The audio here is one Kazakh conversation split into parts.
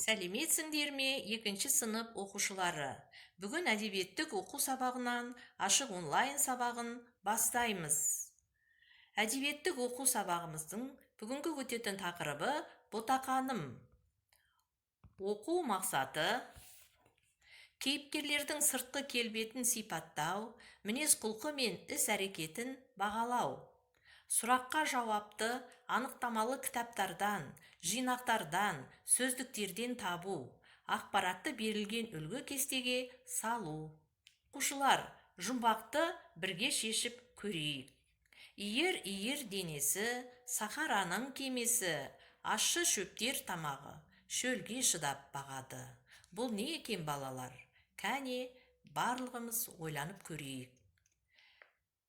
Сәлеметсіңдер ме, екінші сынып оқушылары? Бүгін әдебиеттік оқу сабағынан ашық онлайн сабағын бастаймыз. Әдебиеттік оқу сабағымыздың бүгінгі өтетін тақырыбы «Ботақаным». Оқу мақсаты: кейіпкерлердің сыртқы келбетін сипаттау, мінез-құлқы мен іс-әрекетін бағалау. Сұраққа жауапты анықтамалы кітаптардан, жинақтардан, сөздіктерден табу, ақпаратты берілген үлгі кестеге салу. Оқушылар, жұмбақты бірге шешіп көрейік. Иір-иір денесі, сахараның кемесі, ащы шөптер тамағы, шөлге шыдап бағады. Бұл не екен, балалар? Кәне, барлығымыз ойланып көрейік.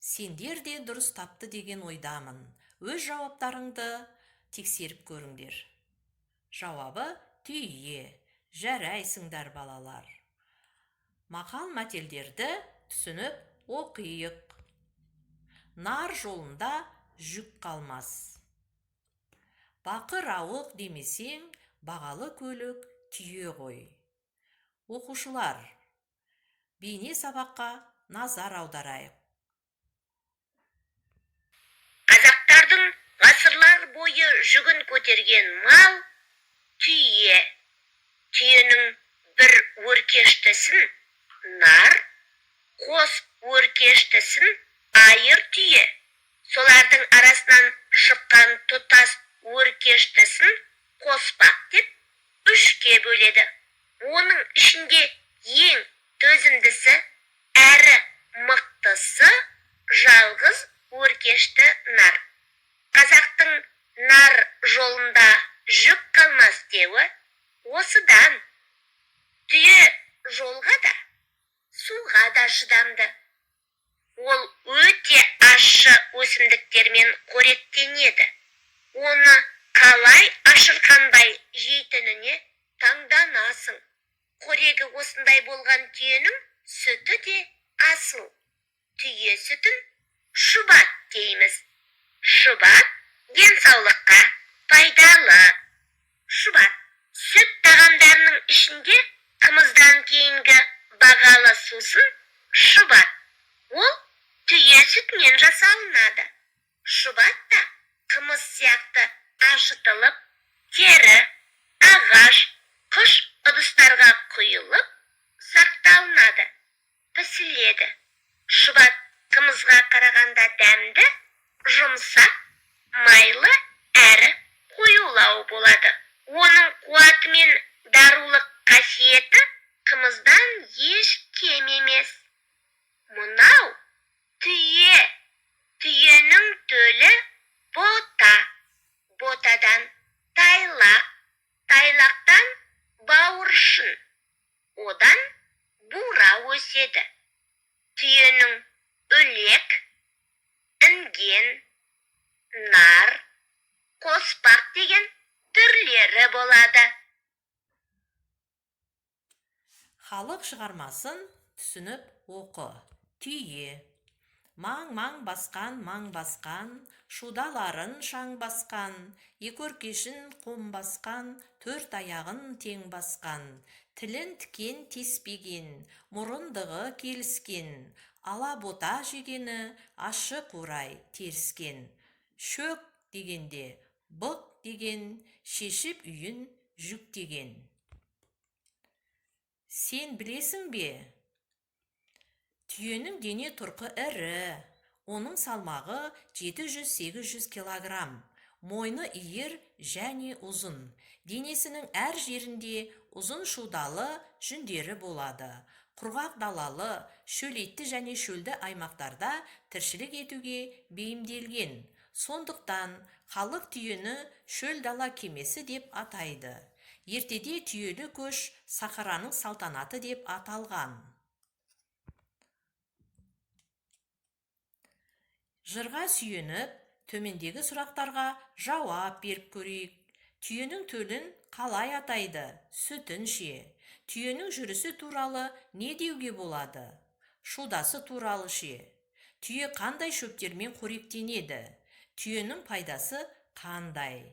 Сендер де дұрыс тапты деген ойдамын. Өз жауаптарыңды тексеріп көріңдер. Жауабы түйе. Жарайсыңдар, балалар. Мақал мәтелдерді түсініп оқиық. Нар жолында жүк қалмас. Бақыр ауық демесең, бағалы көлік түйе ғой. Оқушылар, бейне сабаққа назар аударайық. Қазақтардың ғасырлар бойы жүгін көтерген мал түйе. Түйенің бір өркештісін нар, қос өркештісін айыр түйе, солардың арасынан шыққан тұтас өркештісін қоспақ деп үшке бөледі. Оның ішінде ең төзімдісі әрі мықтысы жалғыз өркешті нар. Қазақтың нар жолында жүк қалмас деуі осыдан. Түйе жолға да, суға да шыдамды. Ол өте ащы өсімдіктермен қоректенеді. Оны қалай ашырқанбай жейтініне таңданасың. Қорегі осындай болған түйенің сүті де асыл. Түйе сүтін шұбат дейміз. Шұбат денсаулыққа пайдалы. Шұбат сүт тағамдарының ішінде қымыздан кейінгі бағалы сусын шұбат. Ол түйе сүтінен жасалынады. Шұбат та қымыз сияқты ашытылып, тері, ағаш, қыш ыдыстарға құйылып сақталынады, пісіледі. Шұбат қымызға қарағанда дәмді, жұмсақ, майлы әрі қоюлау болады. Оның қуаты мен дарулық қасиеті қымыздан еш кем емес. Мынау түйе. Түйенің төлі бота. Ботадан тайлақ, тайлақтан бауыршын, одан бура өседі. Түйенің үлек, інген, нар, қоспақ деген түрлері болады. Халық шығармасын түсініп оқы. Түйе. Маң-маң басқан, маң басқан, шудаларын шаң басқан, екі өркешін қом басқан, төрт аяғын тең басқан, тілін тікен теспеген, мұрындығы келіскен, ала бота жегені ащы қурай теріскен. Шөк дегенде, бұқ деген, шешіп үйін жүктеген. Сен білесің бе? Түйенің дене тұрқы ірі, оның салмағы 700-800 килограмм, мойны иір және ұзын. Денесінің әр жерінде ұзын шудалы жүндері болады. Құрғақ далалы, шөлейтті және шөлді аймақтарда тіршілік етуге бейімделген. Сондықтан халық түйені шөл дала кемесі деп атайды. Ертеде түйелі көш сахараның салтанаты деп аталған. Жырға сүйеніп, төмендегі сұрақтарға жауап беріп көрейік. Түйенің төлін қалай атайды? Сүтін ше? Түйенің жүрісі туралы не деуге болады? Шудасы туралы ше? Түйе қандай шөптермен қоректенеді? Түйенің пайдасы қандай?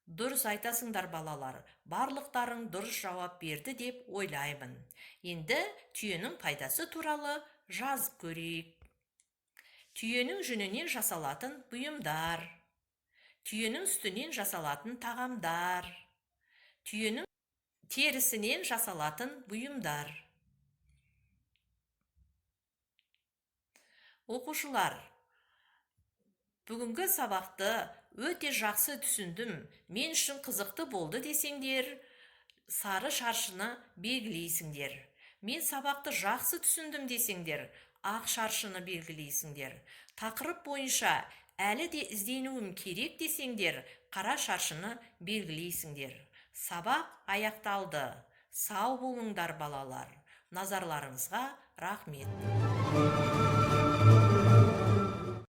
Дұрыс айтасыңдар, балалар. Барлықтарың дұрыс жауап берді деп ойлаймын. Енді түйенің пайдасы туралы жазып көрейік. Түйенің жүнінен жасалатын бұйымдар, түйенің сүтінен жасалатын тағамдар, түйенің терісінен жасалатын бұйымдар. Оқушылар, бүгінгі сабақты өте жақсы түсіндім, мен үшін қызықты болды десеңдер, сары шаршыны белгілейсіңдер. Мен сабақты жақсы түсіндім десеңдер, ақ шаршыны белгілейсіңдер. Тақырып бойынша әлі де ізденуім керек десеңдер, қара шаршыны белгілейсіңдер. Сабақ аяқталды. Сау болыңдар, балалар. Назарларыңызға рахмет.